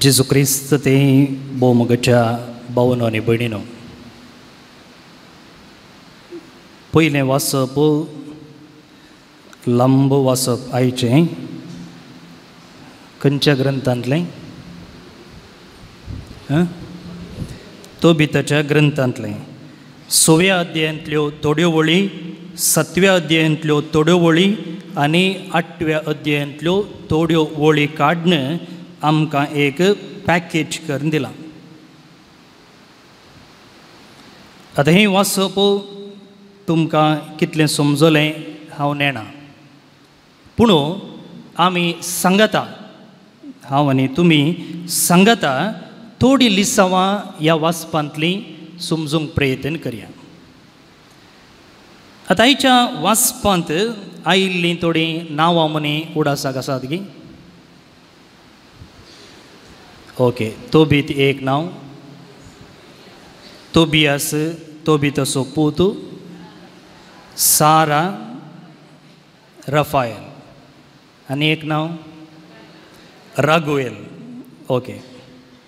जेजू क्रिस्त ते भोवमोगाच्या भावांनो आनी भयणीनो, पयलें वाचप लांब वाचप आयचें खंयच्या ग्रंथांतलें? तोबिताच्या ग्रंथांतलें. 6व्या अध्यायांतल्यो थोड्यो वळी, 7व्या अध्यायांतल्यो थोड्यो वळी आनी 8व्या अध्यायांतल्यो थोड्यो वळी काडून आमकां एक पॅकेज करून दिलां. आतां हें वाचप तुमकां कितलें समजलें हांव नेणा, पूण आमी सांगता, हांव आनी तुमी सांगता थोडी लिसांवां ह्या वाचपांतलीं समजूंक प्रयत्न करया. आतां आयच्या वाचपांत आयिल्लीं थोडीं नांवां मनी उडासाक आसात गी? ओके, तोबीत एक नांव, तोबियास तोबिताचो पूत, सारा, रफायल आनी एक नांव रागुएल. ओके,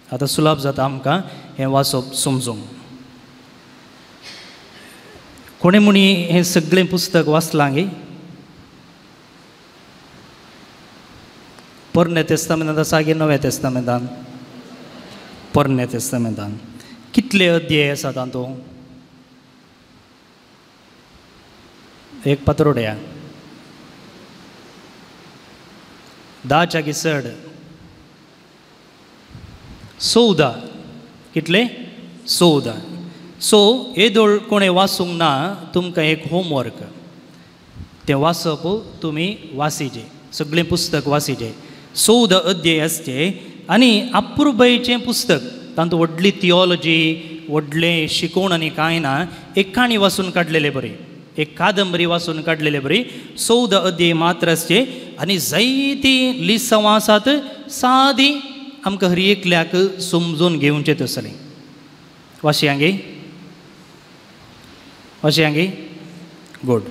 आतां सुलभ जाता आमकां हें वाचप समजूंक. कोणें म्हणी हें सगळें पुस्तक वाचलां गे? पोरण्या तेस्तामेंतांत आसा गे नव्या तेस्तामेंतांत? पोरण्या तेस्तामेंतांत. कितले अध्याय आसा तातूंत? एक पात्रोड्या 10 गे चड? 14. कितले? 14. सो येदोळ कोणें वाचूंक ना, तुमकां एक होमवर्क, तें वाचप तुमी वाचिजे, सगळें पुस्तक वाचिजे. 14 अध्याय आसचे आनी अप्रुबायेचें पुस्तक, तातूंत व्हडली थियोलॉजी, व्हडलें शिकोवण आनी कांय ना. एक काणी वाचून काडलेले बरी, एक कादंबरी वाचून काडलेले बरी. 14 अध्याय मात्र आसचे आनी जायतीं लिसांवां आसात सादी आमकां हर एकल्याक समजून घेवचें तसलें. वाचयांगे? वाचयांगे? गुड.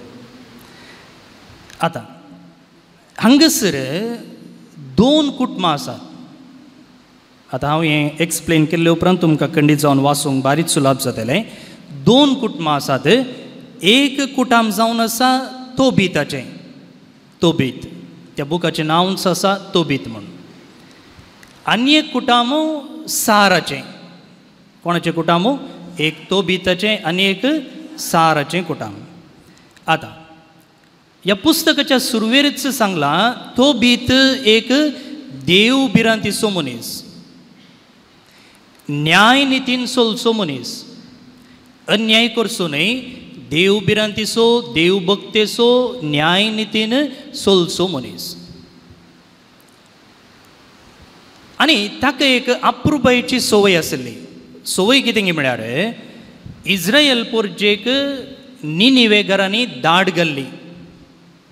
आतां हांगासर 2 कुटुंबां आसात. आतां हांव हें एक्सप्लेन केल्ले उपरांत तुमकां खंडीत जावन वाचूंक बारीक सुलभ जातलें. 2 कुटुंबां आसात. एक कुटाम जावन आसा तोबीताचें, तोबीत त्या बुकाचें नांवच आसा तोबीत म्हूण. आनी एक कुटाम साराचें. कोणाचें कुटाम? एक तोबीताचें आनी एक साराचें कुटाम. आतां ह्या पुस्तकाच्या सुरवेरच सांगलां तोबीत एक देव भिरांतीचो मनीस, न्याय नितीन चलचो मनीस, अन्याय करचो न्हय, देव भिरांतीचो, देव भक्तेचो, न्याय नितीन चलचो मनीस. आनी ताका एक अप्रुबायेची संवय आसली. संवय कितें म्हळ्यार इस्रायल पोरजेक निनिवे घरांनी दाड घाल्ली.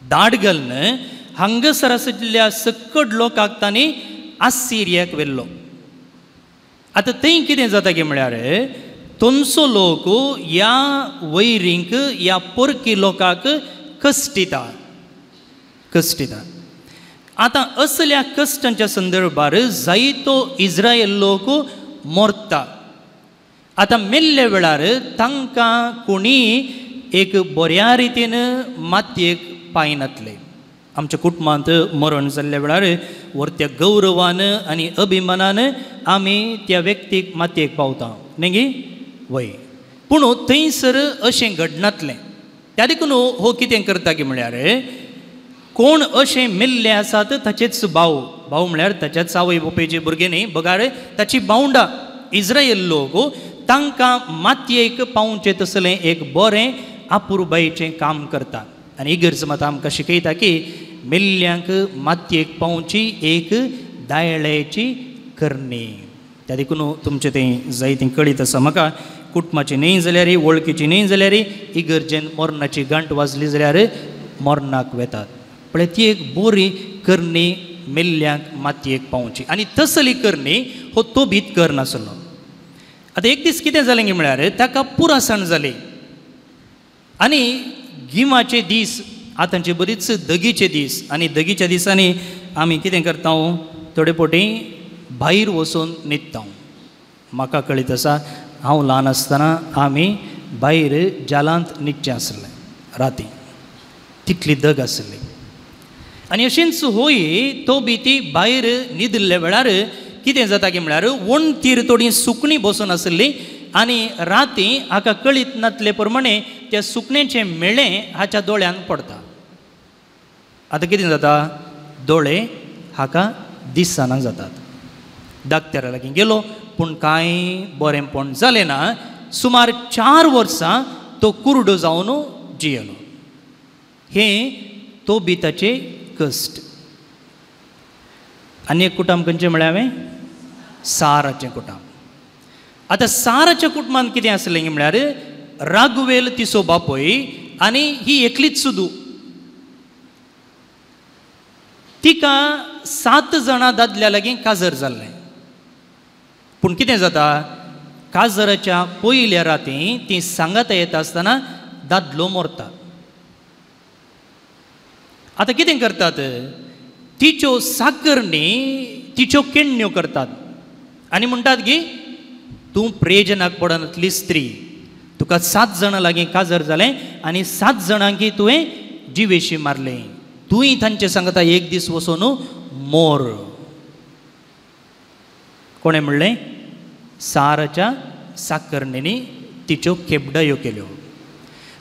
दाड घालून हांगासर आशिल्ल्या सकड लोकांक तांणी आसिरियाक व्हेल्लो. आतां थंय कितें जाता की म्हळ्यार थंयचो लोक ह्या वैरींक, ह्या परकी लोकांक कश्टिता, कश्टिता. आतां असल्या कश्टांच्या संदर्भार जायतो इस्रायल लोक मरता. आतां मेल्ल्या वेळार तांकां कोणी एक बऱ्या रितीन मातयेक पायनातले. आमच्या कुटुंबांत मरण जाल्ल्या वेळार व्हरत्या गौरवान आनी अभिमानान आमी त्या व्यक्तीक मातयेक पावता न्ही गी? वय. पूण थंयसर अशें घडनातलें. त्या देखून हो कितें करता की म्हळ्यार कोण अशें मेल्ले आसात ताचेच भाव, भाव म्हळ्यार ताच्याच आवय बापायचे भुरगे न्ही, बगार ताची भावंडां इस्रायल लोक, तांकां मातयेक पावचें तसलें एक बरें अपुरबायेचें काम करता. आनी इगर्ज मात आमकां शिकयता की मेल्ल्यांक मातयेक पावची एक दायळ्याची करणी. त्या देखून तुमचें तें जायतें कळीत आसा म्हाका. कुटुंबाची न्हय जाल्यार, वळखीची न्हय जाल्यार इगर्जेन मरणाची गांठ वाजली जाल्यार मरणाक वेतात. पळय ती एक बरी करणी मेल्ल्यांक मातयेक पावची. आनी तसली करणी हो तोबीत करनासलो. आतां एक दीस कितें जालें म्हळ्यार ताका पुरासण जाली आनी गिमाचे दीस, आतांचे बरीच दगीचे दीस, आनी दगीच्या दिसांनी आमी कितें करता, थोडे फावटी भायर वचून न्हिदता. म्हाका कळीत आसा, हांव ल्हान आसतना आमी भायर जालांत न्हिदचें आसलें राती, तितली दग आसली. आनी अशींच होय तो बी ती भायर न्हिदिल्ल्या वेळार कितें जाता की म्हळ्यार वणटीर थोडी सुकणीं बसून आसली आनी राती हाका कळीत नासले प्रमाणे त्या सुकण्याचें मेळें हाच्या दोळ्यांत पडटा. आतां कितें जाता, दोळे हाका दिसना जातात. डाक्टरा लागीं गेलो पूण कांय बरेंपण जालें ना. सुमार 4 वर्सां तो कुरडो जावन जियेलो. हें तोबीताचें कश्ट. आनी एक कुटुंब खंयचें म्हळ्यार हांवें साराचें कुटुंब. आतां साराच्या कुटुंबांत कितें आसलें म्हळ्यार राघवेल तिचो बापूय आनी ही एकलीच सुदू. तिका 7 जाणां दादल्या लागीं काजर जाल्लें. पूण कितें जाता, काजराच्या पयल्या राती ती सांगाता येता आसतना दादलो मरता. आतां कितें करतात, तिच्यो साकरणी तिच्यो केण्ण्यो करतात आनी म्हणटात की तूं प्रेजनाक पडनातली स्त्री, तुका 7 जाणां लागीं काजर जालें आनी 7 जाणांकी तुवें जिवेशी मारलें, तूंय तांचे सांगता एक दीस वचून मोर. कोणें म्हणलें, साराच्या साकरणींनी तिच्यो खेबडायो केल्यो.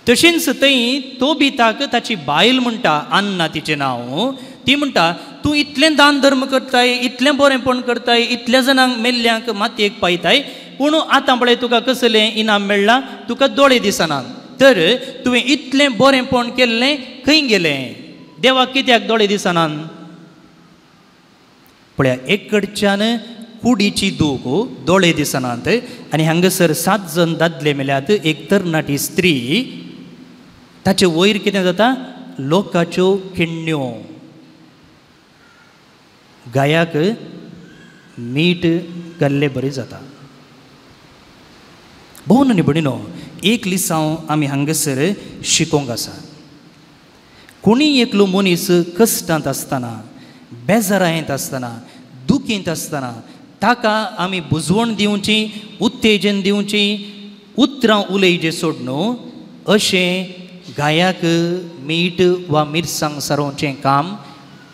तशेंच थंय तोबीताक ताची बायल म्हणटा, अन्ना तिचें नांव, ती म्हणटा तूं इतलें दान धर्म करताय, इतलें बरेंपण करताय, इतल्या जाणांक मेल्ल्यांक मातयेक पायताय, पूण आतां पळय तुका कसलें इनाम मेळ्ळां, तुका दोळे दिसनात, तर तुवें इतलें बरेंपण केल्लें खंय गेलें, देवाक कित्याक दोळे दिसनात. पळया एक कडच्यान कुडीची दूख, दोळे दिसनात आनी हांगासर 7 जण दादले मेल्यात, एक तरणाटी स्त्री, ताचे वयर कितें जाता, लोकाच्यो खिण्ण्यो. गायाक मीठ घाल्ले बरी जाता. भोवन आनी भयणीनो, एक लिसांव आमी हांगासर शिकोवंक आसा. कोणी एकलो मनीस कश्टांत आसतना, बेजारायेंत आसतना, दुखींत आसतना ताका आमी बुजवण दिवची, उत्तेजन दिवची, उतरां उलयचें सोडून अशें गायाक मीठ वा मिरसांग सारोवचें काम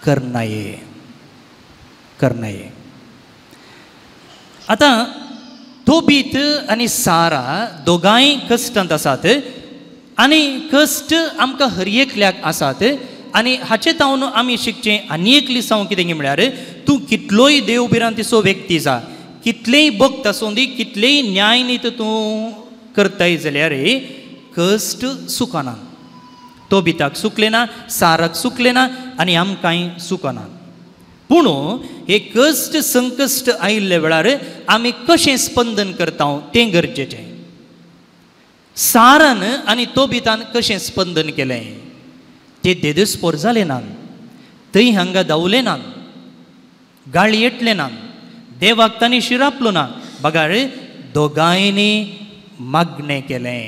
करनाये करनाये. आतां तोबीत आनी सारा दोगांय कश्टांत आसात आनी कश्ट आमकां हर एकल्याक आसात. आनी हाचे तावन आमी शिकचें आनी एक लिसांव कितें म्हळ्यार तूं कितलोय देव भिरांतीचो व्यक्ती जा, कितलेय भक्त आसूं दी, कितलेय न्यायनीत तूं करताय जाल्यार कश्ट सुकना. तोबीताक सुकलें ना, साराक सुकलें ना आनी आमकांय सुकना. पूण हे कश्ट संकश्ट आयिल्ल्या वेळार आमी कशें स्पंदन करता तें गरजेचें. सारान आनी तोबीतान कशें स्पंदन केलें, ते देदेस्पोर जाले ना, थंय हांगा धांवले ना, गाळी येतले ना, देवाक तांणी शिरापलो ना, बगार दोगांयनी मागणें केलें.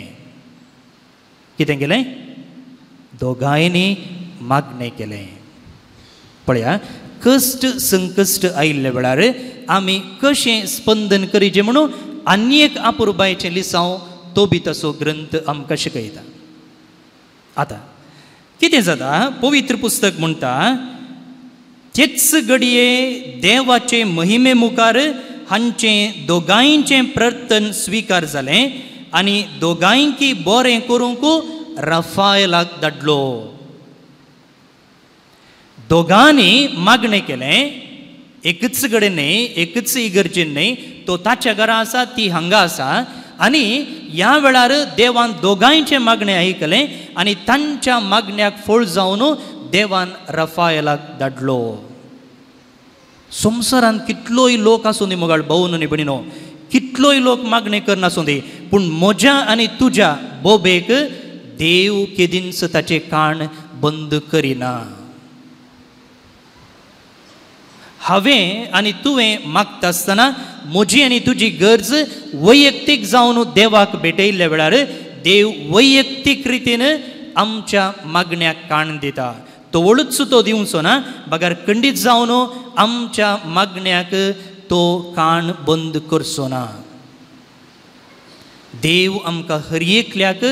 कितें केलें, दोगांयनी मागणें केलें. पळया कश्ट संकश्ट आयिल्ल्या वेळार आमी कशें स्पंदन करीचें म्हणून आनी एक अपुरबायेचें लिसांव तोबीताचो ग्रंथ आमकां शिकयता. आतां कितें जाता, पवित्र पुस्तक म्हणटा तेच घडये देवाचे महिमे मुखार हांचें दोगांयचें प्रार्थन स्विकार जालें आनी दोगांयकी बरें करूंक रफायलाक धाडलो. दोगांनी मागणें केलें, एकच कडेन न्हय, एकच इगर्जेन न्हय, तो ताच्या घरा आसा, ती हांगा आसा. आनी ह्या वेळार देवान दोगांयचें मागणें आयकलें आनी तांच्या मागण्याक फळ जावन देवान रफायलाक धाडलो. संवसारांत कितलोय लोक आसूं दी मोगाळ भाव आनी भयणीनो, कितलोय लोक मागणें करनासूं दी, पूण म्हज्या आनी तुज्या बोबेक देव केदींच ताचें कान बंद करिना. हांवें आनी तुवें मागता आसतना म्हजी आनी तुजी गरज वैयक्तीक जावन देवाक भेटयल्ल्या वेळार देव वैयक्तीक रितीन आमच्या मागण्याक कान दिता. तो वळूच तो दिवचो ना, बगर खंडीत जावन आमच्या मागण्याक तो कान बंद करचो ना. देव आमकां हर एकल्याक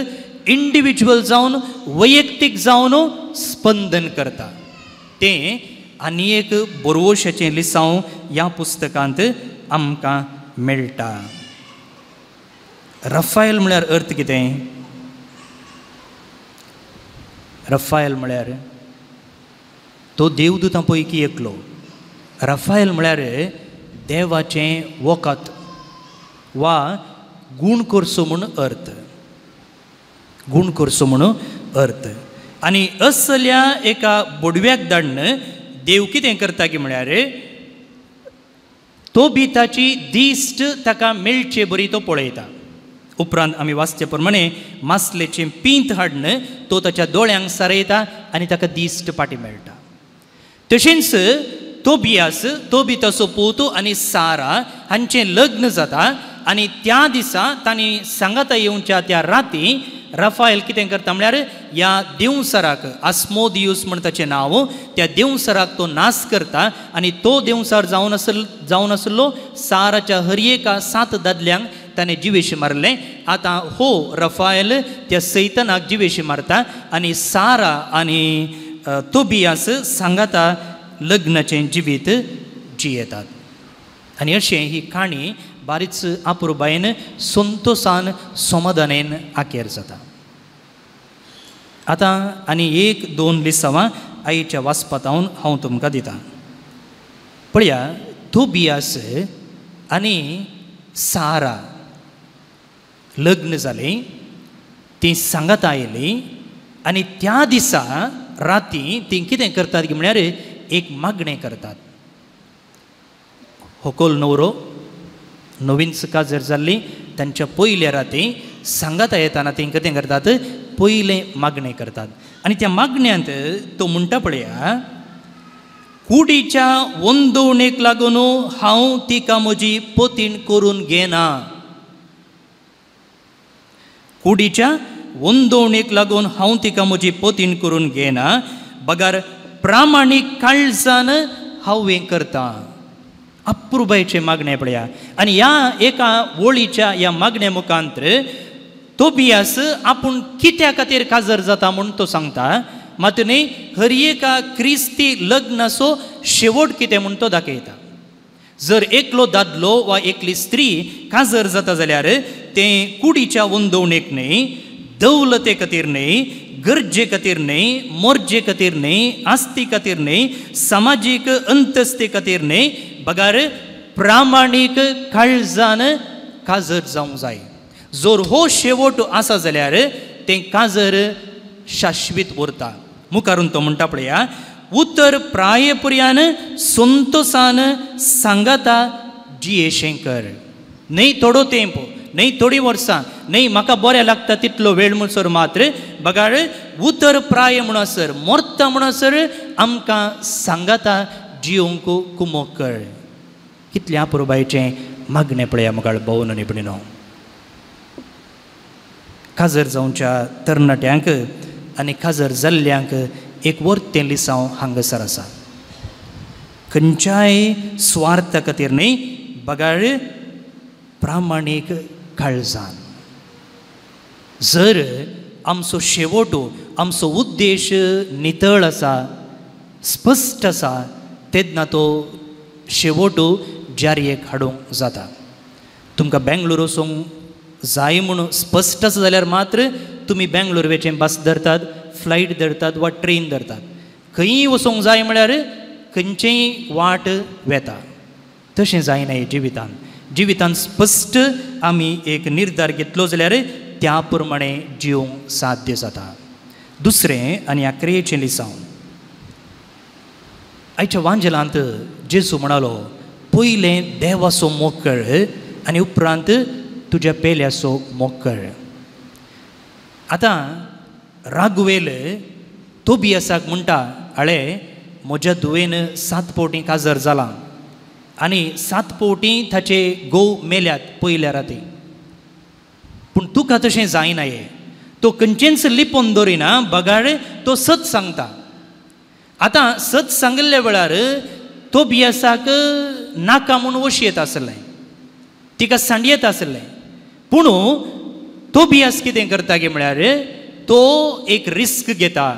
इंडिविज्युअल जावन वैयक्तीक जावन स्पंदन करता. तें आनी एक बरवशाचें लिसांव ह्या पुस्तकांत आमकां मेळटा. रफायल म्हळ्यार अर्थ कितें? रफायल म्हळ्यार तो देवदूतां पैकी एकलो. रफायल म्हळ्यार देवाचें वखद वा गूण करचो म्हूण अर्थ, गूण करचो म्हूण अर्थ. आनी असल्या एका बोडव्याक धाडून देव कितें करता की म्हळ्यार तो बी ताची दिश्ट ताका मेळचे बरी तो पळयता. उपरांत आमी वाचचे प्रमाणे मासलेचें पींत हाडून तो ताच्या दोळ्यांक सारयता आनी ताका दिश्ट फाटी मेळटा. तशेंच तोबियास, तोबिताचो पूत आनी सारा हांचें लग्न जाता आनी त्या दिसा तांणी सांगाता येवच्या त्या राती रफायल कितें करता म्हळ्यार ह्या देवसराक, आस्मोदियूस म्हण ताचें नांव, त्या देवसराक तो नाश करता आनी तो देवसार जावन आसलो साराच्या हर एका 7 दादल्यांक ताणें जिवेशी मारलें. आतां हो रफायल त्या सैतनाक जिवेशी मारता आनी सारा आनी तोबियास सांगाता लग्नाचें जिवीत जियेतात. आनी अशें ही काणी बारीच आपुरबायेन संतोसान समाधानेन आखेर जाता. आतां आनी 1-2 लिसांवां आईच्या वाचपांत हांव तुमकां दितां. पळया, तोबियास आनी सारा लग्न जालीं, तीं सांगाता आयलीं आनी त्या दिसा राती तीं कितें करतात की म्हळ्यार एक मागणें करतात. होकोल न्हवरो नवीन काजर जाल्ली तांच्या पयल्या राती सांगाता येताना तीं कितें करतात, पयलें मागणें करतात. आनी त्या मागण्यांत तो म्हणटा पळया, कुडीच्या वंदवणेक लागून हांव तिका म्हजी पतीण करून घेना. कुडीच्या वंदवणेक लागून हांव तिका म्हजी पतीण करून घेना, बगर प्रामाणीक काळजान हांव हें करता. अप्रुबायचें मागणें पळया. आनी ह्या एका वळीच्या ह्या मागण्या मुखांतर तोबियास आपूण कित्या खातीर काजर जाता म्हूण तो सांगता, मात न्ही हर एका क्रिस्ती लग्नाचो शेवट कितें म्हूण तो दाखयता. जर एकलो दादलो वा एकली स्त्री काजर जाता जाल्यार तें कुडीच्या वंदवणेक न्हय, दौलते खातीर न्हय, गरजे खातीर न्हय, मोर्जे खातीर न्हय, आस्ती खातीर न्हय, समाजीक अंतस्ते खातीर न्हय, बगर प्रामाणीक काळजान काजर जावंक जाय. जर हो शेवट आसा जाल्यार तें काजर शाश्वीत उरता. मुखारून तो म्हणटा पळया, उतर प्रायपुर्यान संतोसान सांगाता जियेशें कर. न्हय थोडो तेंप, न्हय थोडीं वर्सां, न्हय म्हाका बरें लागता तितलो वेळ म्हणसर मात्र, बगार उतर प्राय म्हणसर, मरता म्हणसर आमकां सांगाता जियोंक कुमोक कर. कितल्या अपुरबायेचें मागणें पळया मुखार भोवन आनी भयणीनो. काजर जावच्या तरणाट्यांक आनी काजर जाल्ल्यांक एक वर्तें लिसांव हांगासर आसा. खंयच्याय स्वार्था खातीर न्हय, बगार प्रामाणीक काळजान. जर आमचो शेवटो, आमचो उद्देश नितळ आसा, स्पश्ट आसा, तेन्ना तो शेवटो जारयेक हाडूंक जाता. तुमकां बेंगलोर वचूंक जाय म्हणून स्पश्ट आसा जाल्यार मात्र तुमी बेंगलोर वेचें बस धरतात, फ्लायट धरतात वा ट्रेन धरतात. खंयी वचूंक जाय म्हळ्यार खंयचेय वाट वेता. तशें जायना हे जिवितान. जिवितान स्पश्ट आमी एक निर्धार घेतलो जाल्यार त्या प्रमाणे जिवंक साध्य जाता. दुसरें आनी आक्रेचें लिसांव. आयच्या वांजेलांत जेजू म्हणालो, पयलें देवाचो मोग कर आनी उपरांत तुज्या पेल्याचो मोग कर. आतां रागवेल तोबियासाक म्हणटा, आळे म्हज्या धुवेन 7 फावटीं काजर जालां आनी 7 फावटीं ताचे घोव मेल्यात पयल्या राती, पूण तुका तशें जायना. हें तो खंयचेंच लिपोवन दवरिना, बगार तो सत सांगता. आतां सत सांगिल्ल्या वेळार तोबियासाक नाका म्हूण वशयेत आसलें, तिका सांडयेत आसलें. पूण तोबियास कितें करता गे म्हळ्यार तो एक रिस्क घेता.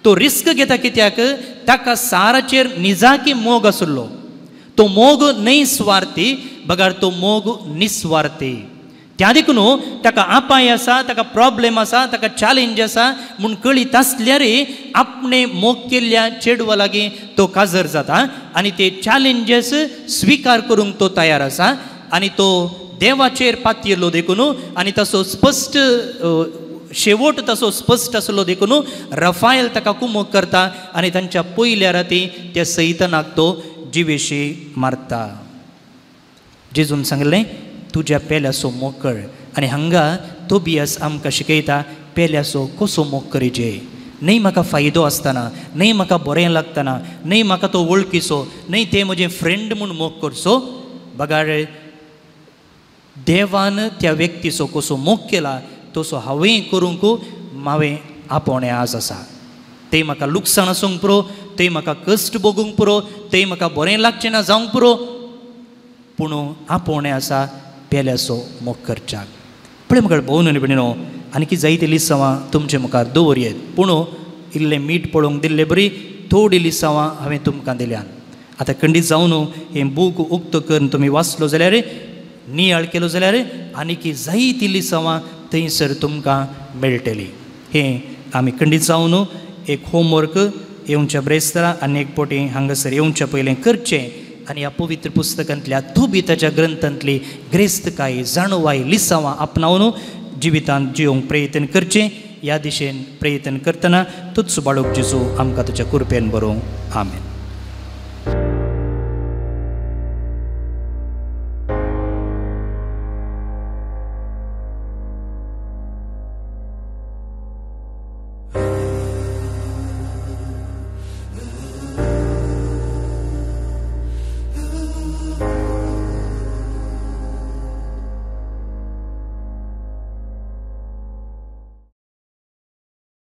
तो रिस्क घेता कित्याक, ताका साराचेर निजाकी मोग आसलो. तो मोग न्हय स्वार्थी बगर तो मोग निस्वार्थी. त्या देखून ताका आपाय आसा, ताका प्रॉब्लेम आसा, ताका चॅलेंज आसा म्हूण कळीत आसल्यार आपणे मोग केल्ल्या चेडवा लागीं तो काजर जाता आनी ते चॅलेंजीस स्विकार करूंक तो तयार आसा आनी तो देवाचेर पातयेल्लो देखून आनी तसो स्पश्ट शेवट तसो स्पश्ट आसलो देखून रफायल ताका कुमोक करता आनी तांच्या पयल्या राती त्या सैतानाक तो जिवेशी मारता. जेजून सांगलें तुज्या पेल्याचो मोग कर. आनी हांगा तोबियास आमकां शिकयता पेल्याचो कसो मोग करीचे. न्हय म्हाका फायदो आसतना, न्हय म्हाका बरें लागतना, न्हय म्हाका तो वळखीचो, न्हय ते म्हजें फ्रेंड म्हूण मोग करचो, बगार देवान त्या व्यक्तीचो कसो मोग केला तसो हांवें करूंक हांवें आपोवणें आज आसा. तें म्हाका लुकसाण आसूंक पुरो, तें म्हाका कश्ट भोगूंक पुरो, तें म्हाका बरें लागचें ना जावंक पुरो, पूण आपोवणें आसा पेल्याचो मोग करच्याक. पळय म्हाका भोवन आनी भयणीनो, आनीक जायतीं लिसांवां तुमचे मुखार दवरयेत, पूण इल्लें मीठ पळोवंक दिल्ले बरी थोडी लिसांवां हांवें तुमकां दिल्यान. आतां खंडीत जावन हें बूक उक्तो करून तुमी वाचलो जाल्यार, नियाळ केलो जाल्यार आनीक जायतीं लिसांवां थंयसर तुमकां मेळटलीं. हें आमी खंडीत जावन एक होमवर्क येवच्या ब्रेस्तारा आनी एक पोटी हांगासर येवच्या पयलें करचें आनी ह्या पवित्र पुस्तकांतल्या तोबिताच्या ग्रंथांतली ग्रेस्तकाय जाणवाय लिसांवां आपणावन जिवितांत जिवंक प्रयत्न करचें. ह्या दिशेन प्रयत्न करतना तूच बाळूक जेजू आमकां तुज्या कृपेन बरोवं. आमेन.